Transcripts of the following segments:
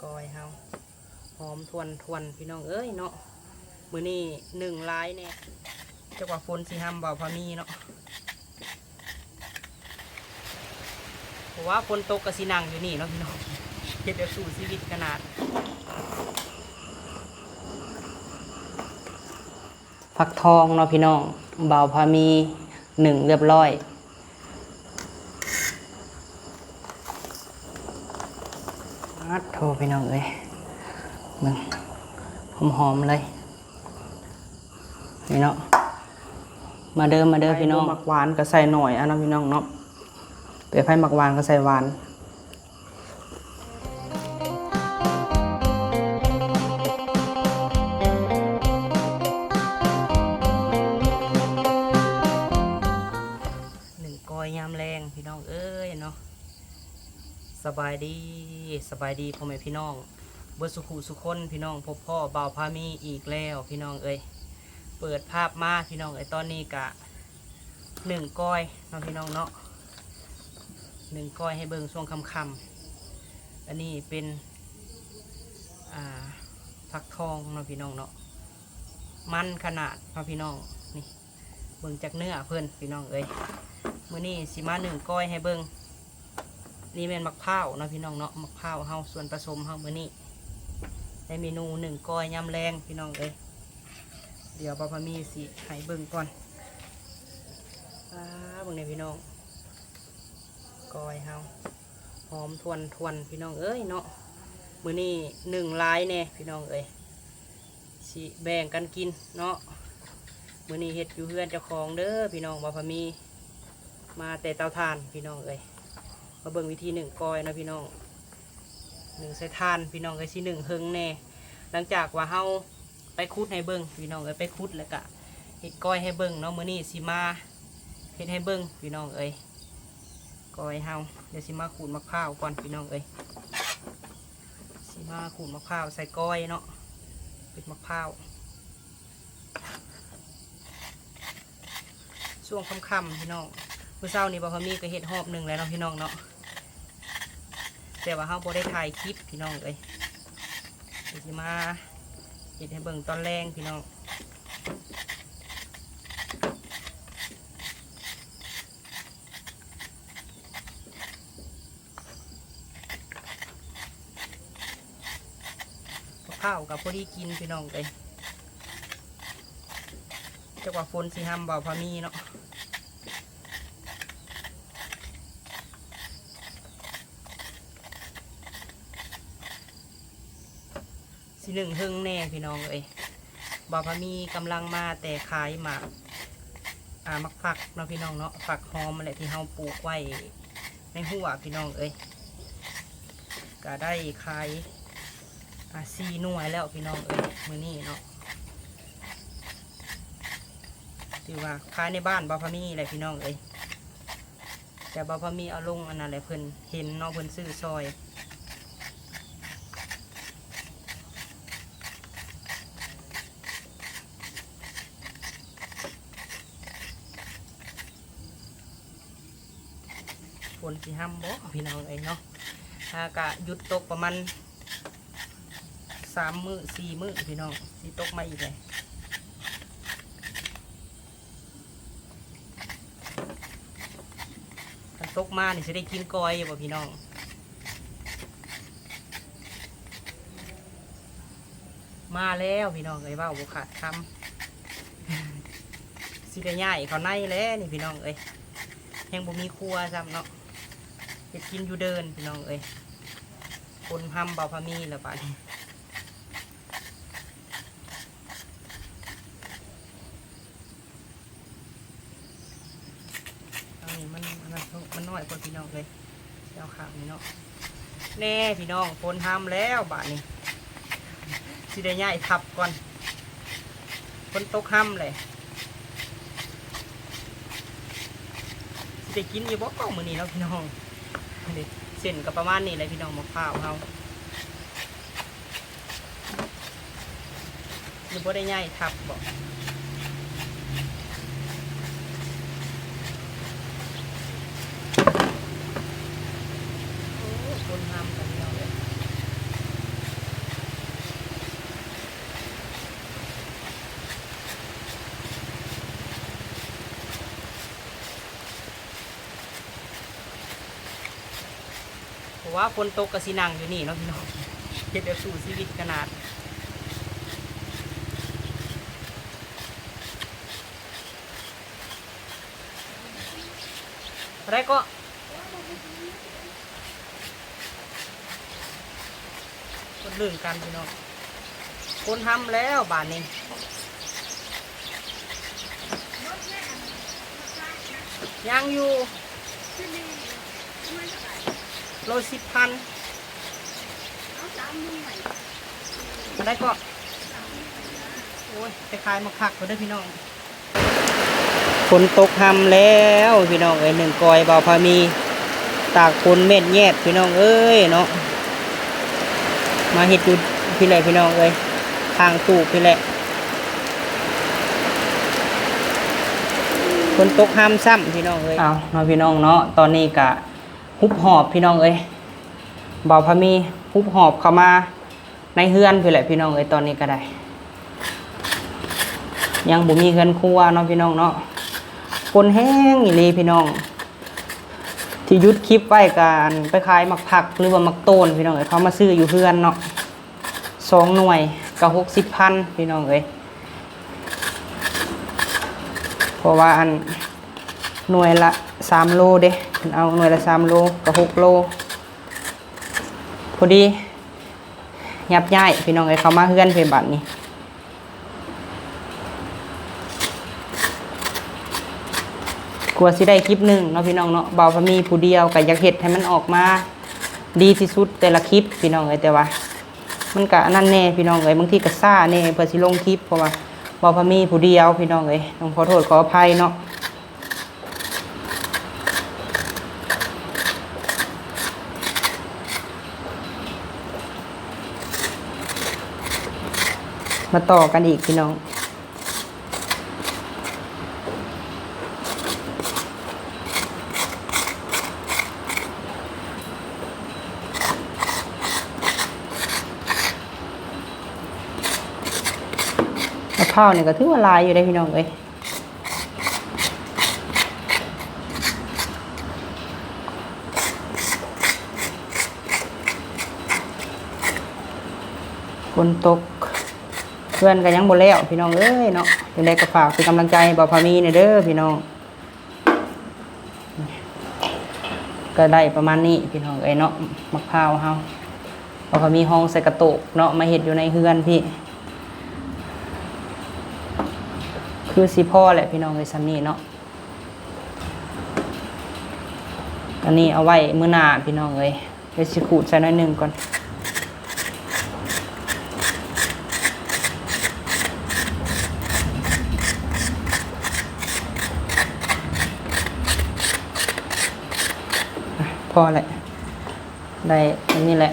ກ້ອຍເຮົາຫອມທວນໆ ພີ່ນ້ອງເອີຍເນາະ. ມື້ນີ້ໜຶ້ງຫຼາຍແດ່ ຈັກວ່າຝົນຊິຮຳບໍ່ພາມີເນາະ. ເພາະວ່າຝົນຕົກກໍຊິນັ່ງຢູ່ນີ້ເນາະພີ່ນ້ອງ ເຮັດແບບສູ້ຊີວິດຂະໜາດ. ຜັກທອງເນາະພີ່ນ້ອງ ບ່າວພາມີໜຶ້ງຮຽບຮ້ອຍ. ປາດໂທ້ ພີ່ນ້ອງເອີຍ ເບິ່ງ ຫອມໆ ເລີຍ ນີ້ເນາະ. ມາເດີ ມາເດີພີ່ນ້ອງ. ໃຜບໍ່ມັກຫວານກໍໃສ່ໜ້ອຍເອົາເນາະພີ່ນ້ອງເນາະ ແຕ່ໃຜມັກຫວານກໍໃສ່ຫວານ. ໜຶ້ງກ້ອຍຍາມແລງພີ່ນ້ອງເອີຍເນາະ. ສະບາຍດີ ສະບາຍດີພໍ່ແມ່ພີ່ນ້ອງເບິດສູ່ຜູ້ສູ່ຄົນພີ່ນ້ອງ. ພົບພໍ້ບ່າວພາມີອີກແລ້ວພີ່ນ້ອງເອີຍ. ເປີດພາບມາພີ່ນ້ອງເອີຍ ຕອນນີ້ກະໜຶ້ງກ້ອຍເນາະພີ່ນ້ອງເນາະ ໜຶ້ງກ້ອຍໃຫ້ເບິ່ງຊ່ວງຄ່ຳໆ. ອັນນີ້ເປັນ ອ່າ ຜັກທອງເນາະພີ່ນ້ອງເນາະ ມັນຂະໜາດເນາະພີ່ນ້ອງ. ນີ້ ເບິ່ງຈາກເນື້ອເພິ່ນພີ່ນ້ອງເອີຍ. ມື້ນີ້ຊິມາໜຶ້ງກ້ອຍໃຫ້ເບິ່ງ. ນີ້ແມ່ນໝາກພ້າວເນາະພີ່ນ້ອງເນາະ ໝາກພ້າວເຮົາ ສ່ວນປະສົມເຮົາມື້ນີ້ ໃນເມນູໜຶ້ງກ້ອຍຍາມແລງພີ່ນ້ອງເອີຍ. ດຽວບ່າວພາມີຊິໃຫ້ເບິ່ງກ່ອນ. ອາ ເບິ່ງແດ່ພີ່ນ້ອງ ກ້ອຍເຮົາຫອມທວນໆ ພີ່ນ້ອງເອີຍເນາະ. ມື້ນີ້ໜຶ້ງຫຼາຍແດ່ພີ່ນ້ອງເອີຍ ຊິແບ່ງກັນກິນເນາະ. ມື້ນີ້ເຮັດຢູ່ເຮືອນເຈົ້າຂອງເດີພີ່ນ້ອງ ບ່າວພາມີ ມາແຕ່ເຕົາຖ່ານພີ່ນ້ອງເອີຍ. ມາເບິ່ງວິທີໜຶ້ງກ້ອຍເນາະພີ່ນ້ອງ ໜຶ້ງໃສ່ຖ່ານພີ່ນ້ອງເອີຍ. ຊິໜຶ້ງເຫິງແດ່ ຫຼັງຈາກວ່າເຮົາໄປຂຸດໃຫ້ເບິ່ງພີ່ນ້ອງເອີຍ ໄປຂຸດແລ້ວກະເຮັດກ້ອຍໃຫ້ເບິ່ງເນາະ. ມື້ນີ້ຊິມາເຮັດໃຫ້ເບິ່ງພີ່ນ້ອງເອີຍ ກ້ອຍເຮົາ. ດຽວຊິມາຂູດໝາກພ້າວກ່ອນພີ່ນ້ອງເອີຍ ຊິມາຂູດໝາກພ້າວໃສ່ກ້ອຍເນາະ ເປັນໝາກພ້າວ. ຊ່ວງຄ່ຳໆ ພີ່ນ້ອງ ມື້ເຊົ້ານີ້ບ່າວພາມີກໍເຮັດຮອບໜຶ່ງແລ້ວເນາະພີ່ນ້ອງເນາະ ແຕ່ວ່າເຮົາບໍ່ໄດ້ຖ່າຍຄລິບພີ່ນ້ອງເອີຍ. ດຽວຊິມາເຮັດໃຫ້ເບິ່ງຕອນແລງພີ່ນ້ອງ. ກັບເຂົ້າກໍພໍດີກິນພີ່ນ້ອງເອີຍ ຈັກວ່າຝົນຊິຮຳບໍ່ ພໍມີເນາະ. ຊິໜຶ້ງເຫິງແດ່ພີ່ນ້ອງເອີຍ. ບ່າວພາມີກຳລັງມາແຕ່ຂາຍໝາກ ອ່າ ໝາກຝັກເນາະພີ່ນ້ອງເນາະ, ຝັກຫອມຫັ້ນແຫຼະ ທີ່ເຮົາປູກໄວ້ໃນຮົ້ວພີ່ນ້ອງເອີຍ. ກະໄດ້ຂາຍ ອ່າ ສີ່ໜ່ວຍແລ້ວພີ່ນ້ອງເອີຍ ມື້ນີ້ເນາະ. ຖືວ່າຂາຍໃນບ້ານບ່າວພາມີແຫຼະພີ່ນ້ອງເອີຍ. ແຕ່ວ່າພໍມີເອົາລົງອັນນັ້ນແຫຼະ ເພິ່ນເຫັນເນາະ ເພິ່ນຊື້ຊ່ອຍ. ຝົນຊິຮຳບໍ່ພີ່ນ້ອງເອີຍເນາະ. ຫາກະຢຸດຕົກປະມານສາມມື້ສີ່ມື້ພີ່ນ້ອງ ຊິຕົກມາອີກແຫຼະ. ຄັນຕົກມານີ້ຊິໄດ້ກິນກ້ອຍຢູ່ບໍ່ພີ່ນ້ອງ? ມາແລ້ວພີ່ນ້ອງເອີຍ ເວົ້າບໍ່ຂາດຄຳ. ຊິໄດ້ຍ້າຍເຂົ້າໃນແລ້ວນີ້ພີ່ນ້ອງເອີຍ. ແຮງບໍ່ມີຄົວຊ້ຳເນາະ ເຮັດກິນຢູ່ເດີ່ນພີ່ນ້ອງເອີຍ. ຝົນຮຳບ່າວພາມີແລ້ວບາດນີ້. ອັນນີ້ມັນ ມັນ ມັນນ້ອຍໂພດພີ່ນ້ອງເອີຍ ຊິເອົາຂ້າງນີ້ເນາະ. ແນ່ພີ່ນ້ອງ ຝົນຮຳແລ້ວບາດນີ້ ຊິໄດ້ຍ້າຍທັບກ່ອນ. ຝົນຕົກຮຳແຫຼະ ຊິໄດ້ກິນຢູ່ບໍ່ມື້ນີ້ເນາະພີ່ນ້ອງ. ເສັ້ນກໍປະມານນີ້ແຫຼະພີ່ນ້ອງ ໝາກພ້າວເຮົາ. ຫຼືບໍ່ໄດ້ຍ້າຍທັບບໍ? ໂອ້ ຄົນງາມກັນເນາະເອີຍ. ວ່າຝົນຕົກກໍຊິນັ່ງຢູ່ນີ້ເນາະພີ່ນ້ອງ ເຮັດແບບສູ້ຊີວິດຂະໜາດ. ເທົ່າໃດເກາະ? ຄົນເລື່ອງກັນພີ່ນ້ອງ ຄົນທຳແລ້ວບາດນີ້ ຍັງຢູ່ ໂລສິບພັນ. ເທົ່າໃດເກາະ? ໂອ້ຍ ໄປຂາຍໝາກຜັກກ່ອນເດີພີ່ນ້ອງ. ຝົນຕົກຮຳແລ້ວພີ່ນ້ອງເອີຍ ໜຶ້ງກ້ອຍບ່າວພາມີ ຕາກຝົນແມ່ນແຍດພີ່ນ້ອງເອີຍເນາະ ມາເຮັດຢູ່ພີ້ແຫຼະພີ່ນ້ອງເອີຍ ທາງຕູບພີ້ແຫຼະ ຝົນຕົກຮຳຊ້ຳພີ່ນ້ອງເອີຍ. ເອົາເນາະພີ່ນ້ອງເນາະ ຕອນນີ້ກະຮຸບຮອບພີ່ນ້ອງເອີຍ ບ່າວພາມີຮຸບຮອບເຂົ້າມາ ໃນເຮືອນພີ້ແຫຼະພີ່ນ້ອງເອີຍ ຕອນນີ້ກໍໄດ້ ຍັງບໍ່ມີເຮືອນຄົວເນາະພີ່ນ້ອງເນາະ ຝົນແຮງອີ່ຫຼີພີ່ນ້ອງ ທີ່ຢຸດຄລິບໄວ້ກະໄປຂາຍໝາກຜັກ ຫຼືວ່າໝາກໂຕນພີ່ນ້ອງເອີຍ ເຂົາມາຊື້ຢູ່ເຮືອນເນາະ ສອງໜ່ວຍກໍຫົກສິບພັນພີ່ນ້ອງເອີຍ ເພາະວ່າອັນໜ່ວຍລະສາມໂລເດ້ ເພິ່ນເອົາໜ່ວຍລະສາມໂລກໍຫົກໂລ ພໍດີ ຫຍັບຍ້າຍພີ່ນ້ອງເອີຍ ເຂົ້າມາເຮືອນເພິ່ນບາດນີ້ ກວ່າຊິໄດ້ຄລິບໜຶ່ງເນາະພີ່ນ້ອງເນາະ ບ່າວພາມີຜູ້ດຽວກໍຢາກເຮັດໃຫ້ມັນອອກມາດີທີ່ສຸດແຕ່ລະຄລິບພີ່ນ້ອງເອີຍ ແຕ່ວ່າມັນກະອັນນັ້ນແດ່ພີ່ນ້ອງເອີຍ ບາງທີກະຊ້າແດ່ເພື່ອຊິລົງຄລິບ ເພາະວ່າບ່າວພາມີຜູ້ດຽວພີ່ນ້ອງເອີຍ ຕ້ອງຂໍໂທດຂໍອະໄພເນາະ. ມາຕໍ່ກັນອີກພີ່ນ້ອງ ມະພ້າວນີ້ກໍຖືວ່າຫຼາຍຢູ່ເດ້ພີ່ນ້ອງເອີຍ. ຝົນຕົກ ເຮືອນກໍຍັງບໍ່ແລ້ວພີ່ນ້ອງເອີຍເນາະ ຈັ່ງໃດກໍຝາກເປັນກຳລັງໃຈໃຫ້ບ່າວພາມີແດ່ເດີພີ່ນ້ອງ. ກໍໄດ້ປະມານນີ້ພີ່ນ້ອງເອີຍເນາະ ໝາກພ້າວເຮົາ ເພາະວ່າມີຮອງໃສ່ກະໂຕກເນາະ ມາເຮັດຢູ່ໃນເຮືອນພີ້ ຄືຊິພໍແຫຼະພີ່ນ້ອງເອີຍ ສ່ຳນີ້ເນາະ ອັນນີ້ເອົາໄວ້ມື້ໜ້າພີ່ນ້ອງເອີຍ. ດຽວຊິຂູດໃສ່ໜ້ອຍໜຶ່ງກ່ອນ ພໍແຫຼະ ໄດ້ສ່ຳນີ້ແຫຼະ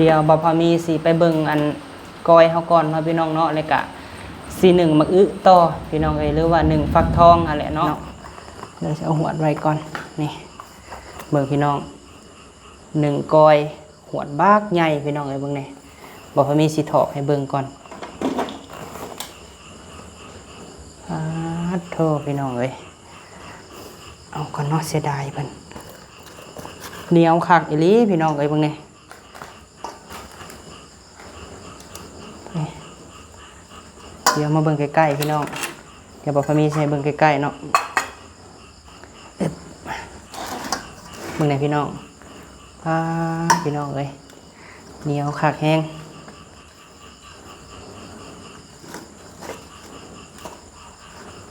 ດຽວບ່າວພາມີຊິໄປເບິ່ງອັນ ກ້ອຍເຮົາກ່ອນເນາະພີ່ນ້ອງເນາະ ແລ້ວກະຊິໜຶ້ງໝາກອຶຕໍ່ພີ່ນ້ອງເອີຍ ຫຼືວ່າໜຶ້ງຟັກທອງຫັ້ນແຫຼະເນາະ ດຽວຊິເອົາຫວດໄວ້ກ່ອນ ນີ້ ເບິ່ງພີ່ນ້ອງ ໜຶ້ງກ້ອຍ ຫວດບັກໃຫຍ່ພີ່ນ້ອງເອີຍ ເບິ່ງແດ່ ບ່າວພາມີຊິຖອກໃຫ້ເບິ່ງກ່ອນ ປາດໂທ້ ພີ່ນ້ອງເອີຍ ເອົາກ່ອນເນາະ ເສຍດາຍເພິ່ນ ໜຽວຄັກອີ່ຫຼີພີ່ນ້ອງເອີຍ ເບິ່ງແດ່. ດຽວມາເບິ່ງໃກ້ໆພີ່ນ້ອງ ດຽວບ່າວພາມີຊິໃຫ້ເບິ່ງໃກ້ໆເນາະ ເອີບ ເບິ່ງແດ່ພີ່ນ້ອງ ປາດ ພີ່ນ້ອງເອີຍ ໜຽວຄັກແຮງ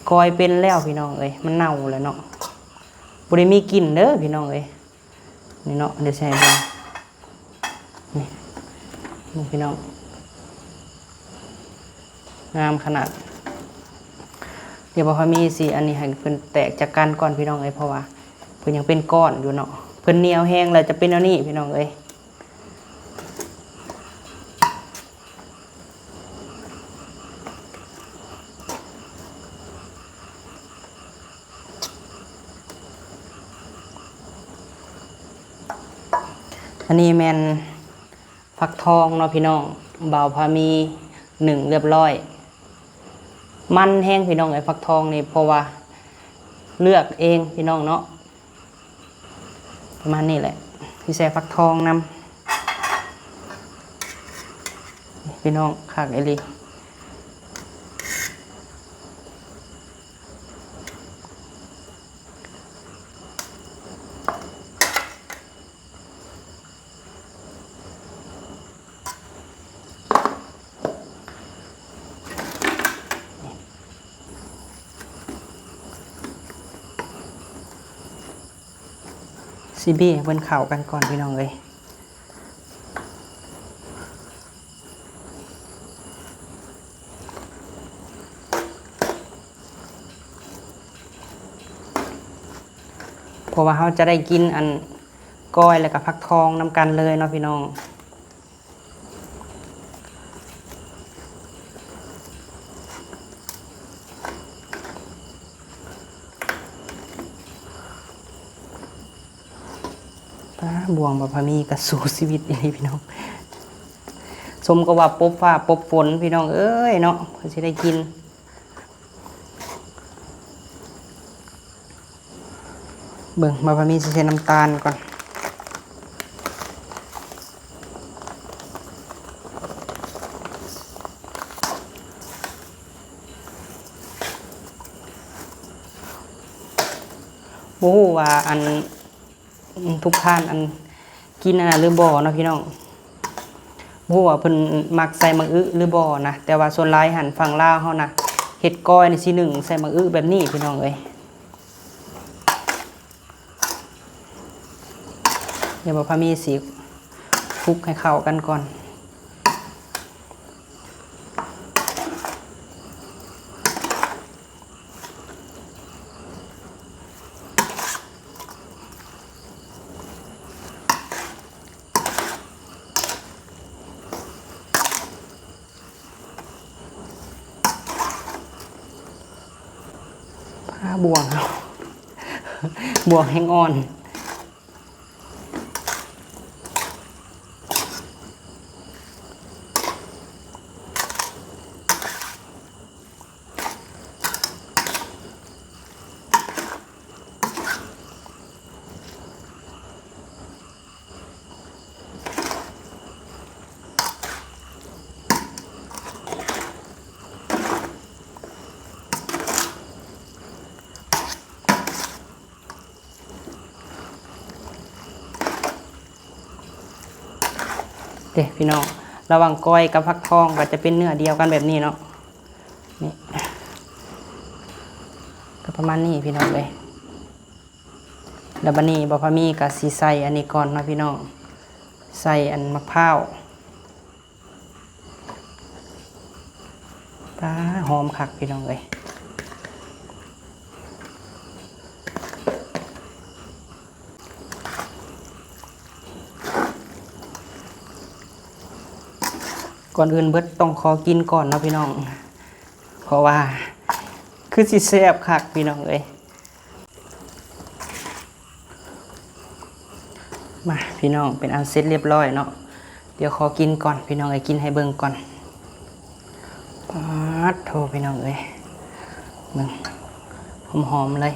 ກ້ອຍເປັນແລ້ວພີ່ນ້ອງເອີຍ ມັນເນົ່າແລ້ວເນາະ ບໍ່ໄດ້ມີກິ່ນເດີພີ່ນ້ອງເອີຍ. ນີ້ເນາະ ດຽວຊິໃຫ້ເບິ່ງ ນີ້ ເບິ່ງພີ່ນ້ອງ ງາມຂະໜາດ ດຽວບ່າວພາມີຊິອັນນີ້ໃຫ້ເພິ່ນແຕກຈາກກັນກ່ອນພີ່ນ້ອງເອີຍ ເພາະວ່າເພິ່ນຍັງເປັນກ້ອນຢູ່ເນາະ ເພິ່ນໜຽວແຮງແລ້ວຈະເປັນແນວນີ້ພີ່ນ້ອງເອີຍ. ອັນນີ້ແມ່ນຟັກທອງເນາະພີ່ນ້ອງ ບ່າວພາມີໜຶ້ງຮຽບຮ້ອຍ ມັນແຮງພີ່ນ້ອງເອີຍ ຟັກທອງນີ້ ເພາະວ່າເລືອກເອງພີ່ນ້ອງເນາະ. ປະມານນີ້ແຫຼະ ຊິໃສ່ຟັກທອງນຳ ພີ່ນ້ອງ ຄັກອີ່ຫຼີ. ຊິບີໃຫ້ເພິ່ນເຂົ້າກັນກ່ອນ ພີ່ນ້ອງເອີຍ. ເພາະວ່າເຮົາຈະໄດ້ກິນອັນກ້ອຍ ແລ້ວກະຟັກທອງນຳກັນເລີຍເນາະ ພີ່ນ້ອງ. ປ້າ ບ່ວງບ່າວພາມີກະສູ້ຊີວິດອີ່ຫຼີ ພີ່ນ້ອງ. ສົມກັບວ່າປົບຟ້າປົບຝົນ ພີ່ນ້ອງເອີຍເນາະ ເພື່ອຊິໄດ້ກິນ. ເບິ່ງ ບ່າວພາມີຊິໃສ່ນ້ຳຕານກ່ອນ. ບໍ່ຮູ້ວ່າອັນ ທຸກທ່ານອັນ ກິນອັນນັ້ນຫຼືບໍ່ເນາະ ພີ່ນ້ອງ. ບໍ່ຮູ້ວ່າເພິ່ນມັກໃສ່ໝາກອຶຫຼືບໍ່ນະ ແຕ່ວ່າສ່ວນຫຼາຍຫັ້ນ ຝັ່ງລາວເຮົານະ ເຮັດກ້ອຍນີ້ຊິໜຶ້ງໃສ່ໝາກອຶແບບນີ້ ພີ່ນ້ອງເອີຍ. ດຽວບ່າວພາມີຊິ ຄຸກໃຫ້ເຂົ້າກັນກ່ອນ. ອ້າ ບ່ວງເຮົາ ບ່ວງແຮງອ່ອນ. ເດ້ພີ່ນ້ອງ ລະຫວ່າງກ້ອຍກັບຟັກທອງກໍຈະເປັນເນື້ອດຽວກັນແບບນີ້ເນາະ ນີ້ ກໍປະມານນີ້ພີ່ນ້ອງເອີຍ. ແລ້ວບັດນີ້ບ່າວພາມີກໍຊິໃສ່ອັນນີ້ກ່ອນເນາະພີ່ນ້ອງ ໃສ່ອັນໝາກພ້າວ. ປ້າ ຫອມຄັກພີ່ນ້ອງເອີຍ. ກ່ອນອື່ນເບິດຕ້ອງຂໍກິນກ່ອນເນາະພີ່ນ້ອງ ເພາະວ່າຄືຊິແຊບຄັກພີ່ນ້ອງເອີຍ. ມາພີ່ນ້ອງ ເປັນອັນເສັດລຽບຮ້ອຍເນາະ. ດຽວຂໍກິນກ່ອນພີ່ນ້ອງເອີຍ ກິນໃຫ້ເບິ່ງກ່ອນ. ປາດໂທ້ພີ່ນ້ອງເອີຍ ເບິ່ງ ຫອມໆເລີຍ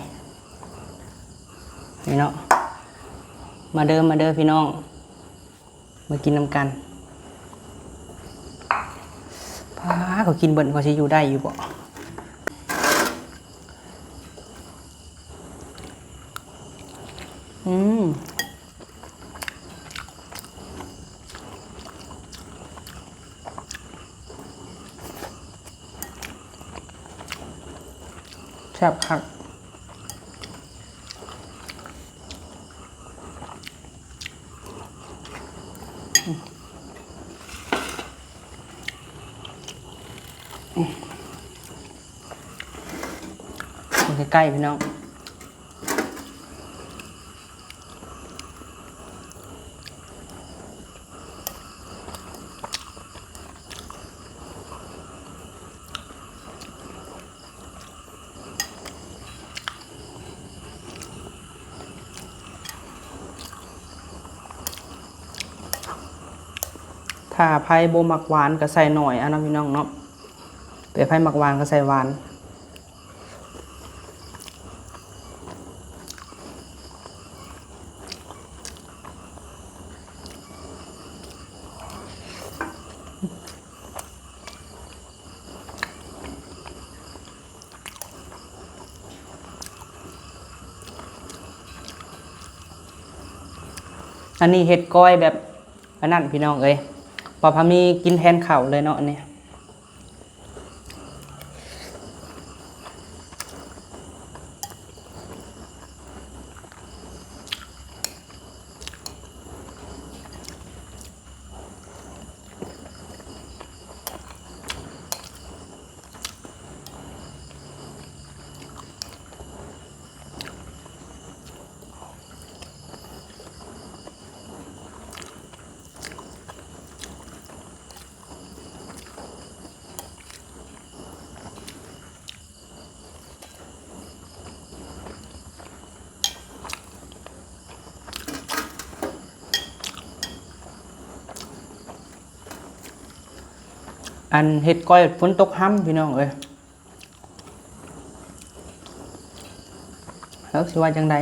ນີ້ເນາະ. ມາເດີ ມາເດີພີ່ນ້ອງ ມາກິນນຳກັນ. ປ້າ ເຂົາກິນເບິດ ເຂົາຊິຢູ່ໄດ້ຢູ່ບໍ່? ອືມ ແຊບຄັກ. ເບິ່ງໃກ້ໆ ພີ່ນ້ອງ. ຖ້າໃຜບໍ່ມັກຫວານກໍໃສ່ໜ້ອຍເອົາເນາະ ພີ່ນ້ອງເນາະ ແຕ່ໃຜມັກຫວານກໍໃສ່ຫວານ. ອັນນີ້ເຮັດກ້ອຍແບບອັນນັ້ນພີ່ນ້ອງເອີຍ, ບ່າວພາມີກິນແທນເຂົ້າເລີຍເນາະອັນນີ້. ອັນເຮັດກ້ອຍຝົນຕົກຮຳ ພີ່ນ້ອງເອີຍ. ເອີ ຊິວ່າຈັ່ງໃດ?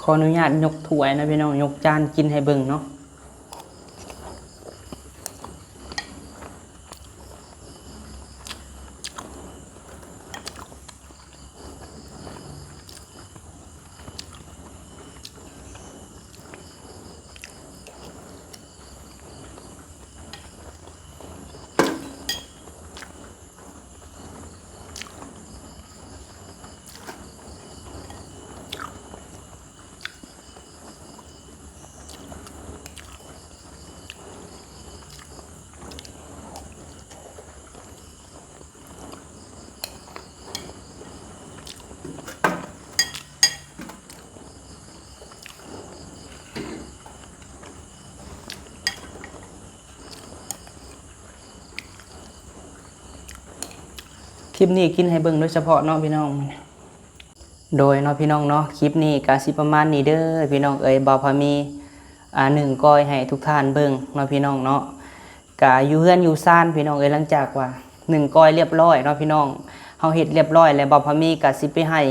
ຂໍອະນຸຍາດຍົກຖ້ວຍນະພີ່ນ້ອງ, ຍົກຈານກິນໃຫ້ເບິ່ງເນາະ. ຄລິບນີ້ກິນໃຫ້ເບິ່ງໂດຍສະເພາະເນາະພີ່ນ້ອງ. ໂດຍເນາະພີ່ນ້ອງເນາະ, ຄລິບນີ້ກະຊິປະມານນີ້ເດີພີ່ນ້ອງເອີຍ. ບ່າວພາມີ ອາ ໜຶ້ງກ້ອຍໃຫ້ທຸກທ່ານເບິ່ງເນາະພີ່ນ້ອງເນາະ. ກະຢູ່ເຮືອນຢູ່ຊານພີ່ນ້ອງເອີຍ, ຫຼັງຈາກວ່າໜຶ້ງກ້ອຍລຽບຮ້ອຍເນາະພີ່ນ້ອງ, ເຮົາເຮັດລຽບຮ້ອຍແລ້ວ ບ່າວພາມີກະຊິໄປໃຫ້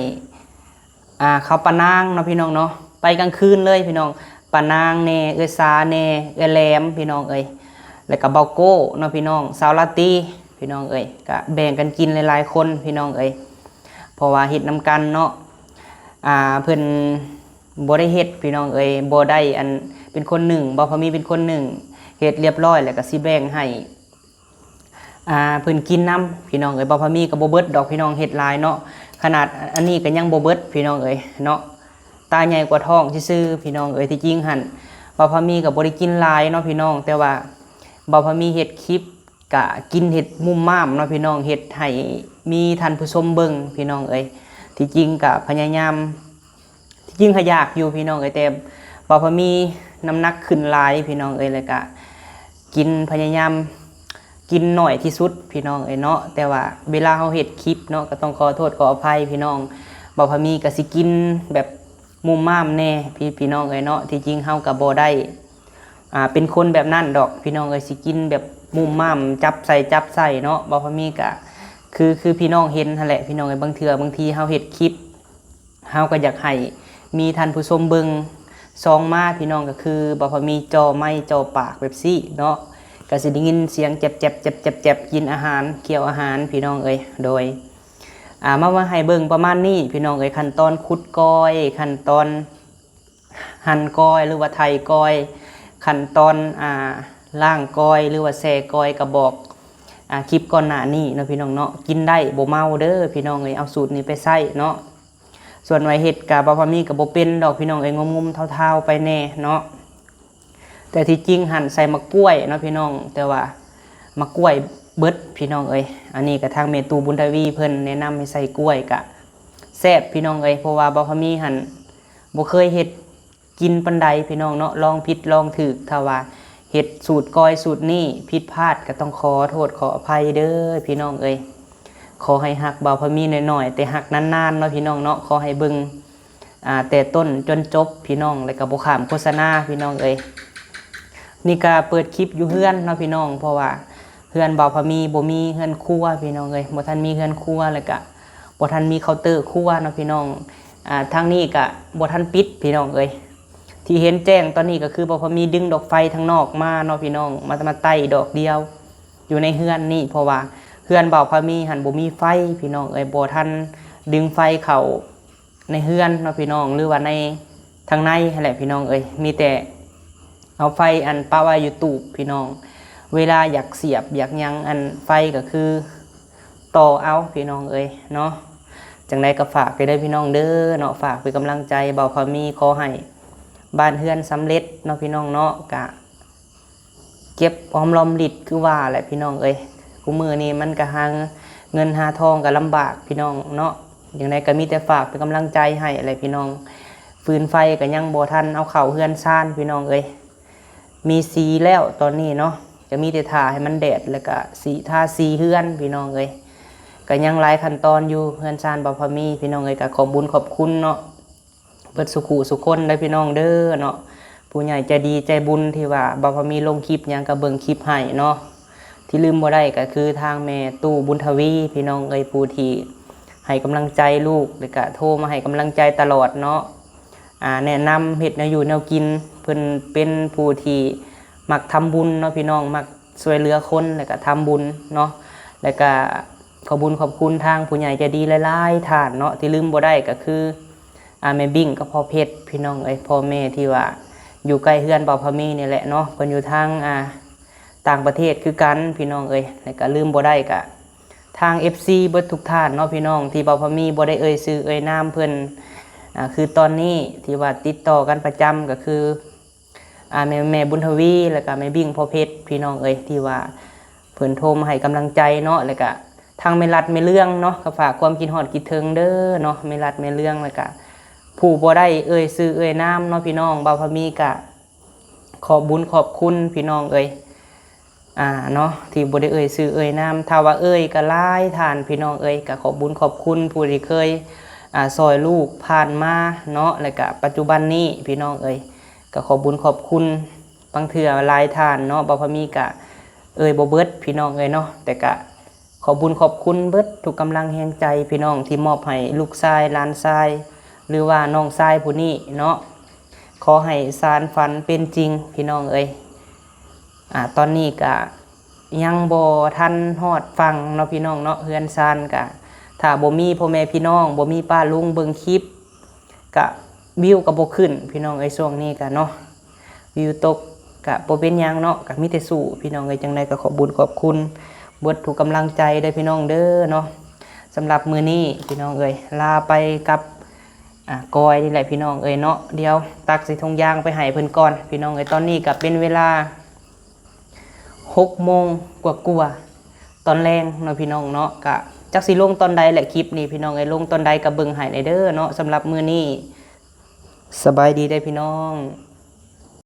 ອາ ເຂົ້າປານາງເນາະພີ່ນ້ອງເນາະ, ໄປກາງຄືນເລີຍພີ່ນ້ອງ. ປານາງແດ່ ເອື້ອຍສາແດ່ ເອື້ອຍແຫຼມພີ່ນ້ອງເອີຍ, ແລ້ວກະເບົາໂກ້ເນາະພີ່ນ້ອງ, ສາວລາຕີພີ່ນ້ອງເອີຍ, ກະແບ່ງກັນກິນຫຼາຍໆຄົນພີ່ນ້ອງເອີຍ. ເພາະວ່າເຮັດນຳກັນເນາະ, ອາ ເພິ່ນບໍ່ໄດ້ເຮັດພີ່ນ້ອງເອີຍ, ບໍ່ໄດ້ອັນເປັນຄົນໜຶ້ງ, ບ່າວພາມີເປັນຄົນໜຶ້ງ, ເຮັດລຽບຮ້ອຍແລ້ວກະຊິແບ່ງໃຫ້ ອາ ເພິ່ນກິນນຳພີ່ນ້ອງເອີຍ. ບ່າວພາມີກະບໍ່ເບິດດອກພີ່ນ້ອງ, ເຮັດຫຼາຍເນາະ, ຂະໜາດອັນນີ້ກະຍັງບໍ່ເບິດພີ່ນ້ອງເອີຍເນາະ. ຕາໃຫຍ່ກວ່າທ້ອງຊື່ໆພີ່ນ້ອງເອີຍ. ທີ່ຈິງຫັ້ນ ບ່າວພາມີກະບໍ່ໄດ້ກິນຫຼາຍເນາະພີ່ນ້ອງ, ແຕ່ວ່າບ່າວພາມີເຮັດຄລິບ ກະກິນເຮັດມຸມມາມເນາະພີ່ນ້ອງ, ເຮັດໃຫ້ມີທ່ານຜູ້ຊົມເບິ່ງພີ່ນ້ອງເອີຍ. ທີ່ຈິງກະພະຍາຍາມ ທີ່ຈິງຫາຢາກຢູ່ພີ່ນ້ອງເອີຍ, ແຕ່ວ່າພໍມີນ້ຳໜັກຂຶ້ນຫຼາຍພີ່ນ້ອງເອີຍ, ແລ້ວກະກິນ ພະຍາຍາມກິນໜ້ອຍທີ່ສຸດພີ່ນ້ອງເອີຍເນາະ. ແຕ່ວ່າເວລາເຮົາເຮັດຄລິບເນາະ ກໍຕ້ອງຂໍໂທດຂໍອະໄພພີ່ນ້ອງ, ບ່າວພາມີກໍຊິກິນແບບມຸມມາມແດ່ພີ່ ພີ່ນ້ອງເອີຍເນາະ. ທີ່ຈິງເຮົາກໍບໍ່ໄດ້ ອ່າ ເປັນຄົນແບບນັ້ນດອກພີ່ນ້ອງເອີຍ, ຊິກິນແບບມຸມມາມ ຈັບໃສ່ ຈັບໃສ່ເນາະ. ບ່າວພາມີກໍຄື ຄືພີ່ນ້ອງເຫັນຫັ້ນແຫຼະພີ່ນ້ອງເອີຍ. ບາງເທື່ອ ບາງທີເຮົາເຮັດຄລິບ ເຮົາກໍຢາກໃຫ້ມີທ່ານຜູ້ຊົມເບິ່ງຊ່ອງມາພີ່ນ້ອງ, ກໍຄືບ່າວພາມີຈ່ອໄມ້ຈ່ອປາກແບບຊີ້ເນາະ, ກໍຊິໄດ້ຍິນສຽງແຈບໆ ແຈບໆ ແຈບໆ ກິນອາຫານ ຂ້ຽວອາຫານພີ່ນ້ອງເອີຍ. ໂດຍ ອ່າ ມາ ມາໃຫ້ເບິ່ງປະມານນີ້ພີ່ນ້ອງເອີຍ, ຂັ້ນຕອນຂຸດກ້ອຍ ຂັ້ນຕອນ ຫັ່ນກ້ອຍ ຫຼືວ່າໄຖກ້ອຍ, ຂັ້ນຕອນ ອ່າ ລ້າງກ້ອຍ ຫຼືວ່າແຊ່ກ້ອຍ ກະບອກ ອ່າ ຄລິບກ່ອນໜ້ານີ້ເນາະພີ່ນ້ອງເນາະ. ກິນໄດ້ບໍ່ເມົາເດີພີ່ນ້ອງເອີຍ, ເອົາສູດນີ້ໄປໃຊ້ເນາະ. ສ່ວນວ່າເຮັດກະ ບ່າວພາມີກະບໍ່ເປັນດອກພີ່ນ້ອງເອີຍ, ງົມໆເທົາໆໄປແດ່ເນາະ. ແຕ່ທີ່ຈິງຫັ້ນໃສ່ໝາກກ້ວຍເນາະພີ່ນ້ອງ, ແຕ່ວ່າໝາກກ້ວຍເບິດພີ່ນ້ອງເອີຍ. ອັນນີ້ກະທາງແມ່ຕູ້ບຸນທະວີເພິ່ນແນະນຳໃຫ້ໃສ່ກ້ວຍ ກະແຊບພີ່ນ້ອງເອີຍ, ເພາະວ່າບ່າວພາມີຫັ້ນ ບໍ່ເຄີຍເຮັດກິນປານໃດພີ່ນ້ອງເນາະ, ລອງຜິດລອງຖືກ. ຖ້າວ່າເຮັດສູດກ້ອຍສູດນີ້ຜິດພາດ ກໍຕ້ອງຂໍໂທດຂໍອະໄພເດີພີ່ນ້ອງເອີຍ. ຂໍໃຫ້ຮັກບ່າວພາມີໜ້ອຍໆ ແຕ່ຮັກນານໆເນາະພີ່ນ້ອງເນາະ. ຂໍໃຫ້ເບິ່ງ ອ່າ ແຕ່ຕົ້ນຈົນຈົບພີ່ນ້ອງ, ແລ້ວກໍບໍ່ຂ້າມໂຄສະນາພີ່ນ້ອງເອີຍ. ນີ້ກໍເປີດຄລິບຢູ່ເຮືອນເນາະພີ່ນ້ອງ ເພາະວ່າເຮືອນບ່າວພາມີບໍ່ມີເຮືອນຄົວພີ່ນ້ອງເອີຍ ບໍ່ທັນມີເຮືອນຄົວ ແລ້ວກະບໍ່ທັນມີເຄົາເຕີຄົວເນາະພີ່ນ້ອງ. ອາ ທາງນີ້ກະບໍ່ທັນປິດພີ່ນ້ອງເອີຍ ທີ່ເຫັນແຈ້ງຕອນນີ້ກໍຄືບ່າວພາມີດຶງດອກໄຟທາງນອກມາເນາະພີ່ນ້ອງ ມາ ມາໄຕ້ດອກດຽວຢູ່ໃນເຮືອນນີ້ ເພາະວ່າເຮືອນບ່າວພາມີຫັ້ນບໍ່ມີໄຟພີ່ນ້ອງເອີຍ ບໍ່ທັນດຶງໄຟເຂົ້າ ໃນເຮືອນເນາະພີ່ນ້ອງ ຫຼືວ່າໃນທາງໃນຫັ້ນແຫຼະພີ່ນ້ອງເອີຍ ມີແຕ່ເອົາໄຟອັນປະໄວ້ຢູ່ຕູບພີ່ນ້ອງ ເວລາຢາກສຽບຢາກຫຍັງ ອັນໄຟກໍຄືຕໍ່ເອົາພີ່ນ້ອງເອີຍເນາະ. ຈັ່ງໃດກໍຝາກໄປເດີພີ່ນ້ອງເດີເນາະ ຝາກເປັນກຳລັງໃຈບ່າວພາມີ ຂໍໃຫ້ບ້ານເຮືອນສຳເລັດເນາະພີ່ນ້ອງເນາະ ກະ ເກັບຫອມລອມລິດຄືວ່າແຫຼະພີ່ນ້ອງເອີຍ ຄູ່ມື້ນີ້ມັນກໍຫາເງິນຫາທອງກໍລຳບາກພີ່ນ້ອງເນາະ. ຈັ່ງໃດກໍມີແຕ່ຝາກເປັນກຳລັງໃຈໃຫ້ແຫຼະພີ່ນ້ອງ ຟືນໄຟກໍຍັງບໍ່ທັນເອົາເຂົ້າເຮືອນຊານພີ່ນ້ອງເອີຍ ມີສີແລ້ວຕອນນີ້ເນາະ ກໍມີແຕ່ຖ້າໃຫ້ມັນແດດ ແລ້ວກໍສີ ທາສີເຮືອນພີ່ນ້ອງເອີຍ ກໍຍັງຫຼາຍຂັ້ນຕອນຢູ່ເຮືອນຊານບ່າວພາມີພີ່ນ້ອງເອີຍ ກໍຂອບບຸນຂອບຄຸນເນາະ ເບິດສູ່ຄູ່ສູ່ຄົນເດີພີ່ນ້ອງເດີເນາະ ຜູ້ໃຫຍ່ໃຈດີໃຈບຸນທີ່ວ່າບ່າວພາມີລົງຄລິບຫຍັງກໍເບິ່ງຄລິບໃຫ້ເນາະ. ທີ່ລືມບໍ່ໄດ້ກໍຄືທາງແມ່ຕູ້ບຸນທະວີພີ່ນ້ອງເອີຍ ຜູ້ທີ່ໃຫ້ກຳລັງໃຈລູກ ແລ້ວກະໂທມາໃຫ້ກຳລັງໃຈຕະຫຼອດເນາະ ອາ ແນະນຳເຮັດແນວຢູ່ແນວກິນ ເພິ່ນເປັນຜູ້ທີ່ມັກທຳບຸນເນາະພີ່ນ້ອງ ມັກຊ່ວຍເຫຼືອຄົນ ແລ້ວກະທຳບຸນເນາະ ແລ້ວກະຂອບບຸນຂອບຄຸນທາງຜູ້ໃຫຍ່ໃຈດີຫຼາຍໆທ່ານເນາະ ທີ່ລືມບໍ່ໄດ້ກໍຄື ອາ ແມ່ບິ້ງກັບພໍ່ເພັດພີ່ນ້ອງເອີຍ ພໍ່ແມ່ທີ່ວ່າຢູ່ໃກ້ເຮືອນບ່າວພາມີນີ້ແຫຼະເນາະ ເພິ່ນຢູ່ທາງ ອາ ຕ່າງປະເທດຄືກັນພີ່ນ້ອງເອີຍ ແລ້ວກະລືມບໍ່ໄດ້ກະທາງເອັຟຊີເບິດທຸກທ່ານເນາະພີ່ນ້ອງ ທີ່ບ່າວພາມີບໍ່ໄດ້ເອີ່ຍຊື່ເອີ່ຍນາມເພິ່ນ ອາ ຄືຕອນນີ້ທີ່ວ່າຕິດຕໍ່ກັນປະຈຳກໍຄື ອາ ແມ່ ແມ່ບຸນທະວີ ແລ້ວກະແມ່ບິ້ງພໍ່ເພັດພີ່ນ້ອງເອີຍ ທີ່ວ່າເພິ່ນໂທມາໃຫ້ກຳລັງໃຈເນາະ ແລ້ວກະທາງແມ່ລັດແມ່ເລື່ອງເນາະ ກໍຝາກຄວາມຄິດຮອດຄິດເຖິງເດີເນາະ ແມ່ລັດແມ່ເລື່ອງ ແລ້ວກະຜູ້ບໍ່ໄດ້ເອີ່ຍຊື່ເອີ່ຍນາມເນາະພີ່ນ້ອງ ບ່າວພາມີກະຂອບບຸນຂອບຄຸນພີ່ນ້ອງເອີຍ ອາ ເນາະ ທີ່ບໍ່ໄດ້ເອີ່ຍຊື່ເອີ່ຍນາມ ຖ້າວ່າເອີ່ຍກໍຫຼາຍທ່ານພີ່ນ້ອງເອີຍ ກໍຂອບບຸນຂອບຄຸນຜູ້ທີ່ເຄີຍ ອາ ຊ່ອຍລູກຜ່ານມາເນາະ ແລ້ວກະປັດຈຸບັນນີ້ພີ່ນ້ອງເອີຍ ກໍຂອບບຸນຂອບຄຸນ ບາງເທື່ອຫຼາຍທ່ານເນາະ ບ່າວພາມີກະເອີ່ຍບໍ່ເບິດພີ່ນ້ອງເອີຍເນາະ ແຕ່ກະຂອບບຸນຂອບຄຸນເບິດທຸກກຳລັງແຮງໃຈພີ່ນ້ອງທີ່ມອບໃຫ້ລູກຊາຍຫຼານຊາຍ ຫຼືວ່ານ້ອງຊາຍຜູ້ນີ້ເນາະ ຂໍໃຫ້ສານຝັນເປັນຈິງພີ່ນ້ອງເອີຍ. ອາ ຕອນນີ້ກະຍັງບໍ່ທັນຮອດຝັ່ງເນາະພີ່ນ້ອງເນາະ ເຮືອນຊານກະ ຖ້າບໍ່ມີພໍ່ແມ່ພີ່ນ້ອງ ບໍ່ມີປ້າລຸງເບິ່ງຄລິບ ກະວິວກະບໍ່ຂຶ້ນພີ່ນ້ອງເອີຍ ຊ່ວງນີ້ກະເນາະ ວິວຕົກກະບໍ່ເປັນຫຍັງເນາະ ກະມີແຕ່ສູ້ພີ່ນ້ອງເອີຍ. ຈັ່ງໃດກະຂອບບຸນຂອບຄຸນເບິດທຸກກຳລັງໃຈເດີພີ່ນ້ອງເດີເນາະ. ສຳລັບມື້ນີ້ພີ່ນ້ອງເອີຍ ລາໄປກັບ ອາ ກ້ອຍນີ້ແຫຼະພີ່ນ້ອງເອີຍເນາະ. ດຽວຕັກໃສ່ຖົງຢາງໄປໃຫ້ເພິ່ນກ່ອນພີ່ນ້ອງເອີຍ. ຕອນນີ້ກະເປັນເວລາ ຫົກໂມງກວ່າໆ ຕອນແລງເນາະພີ່ນ້ອງເນາະ. ກະຈັກຊິລົງຕອນໃດແຫຼະຄລິບນີ້ພີ່ນ້ອງເອີຍ ລົງຕອນໃດກະເບິ່ງໃຫ້ແດ່ເດີເນາະ. ສຳລັບມື້ນີ້ ສະບາຍດີເດີພີ່ນ້ອງ.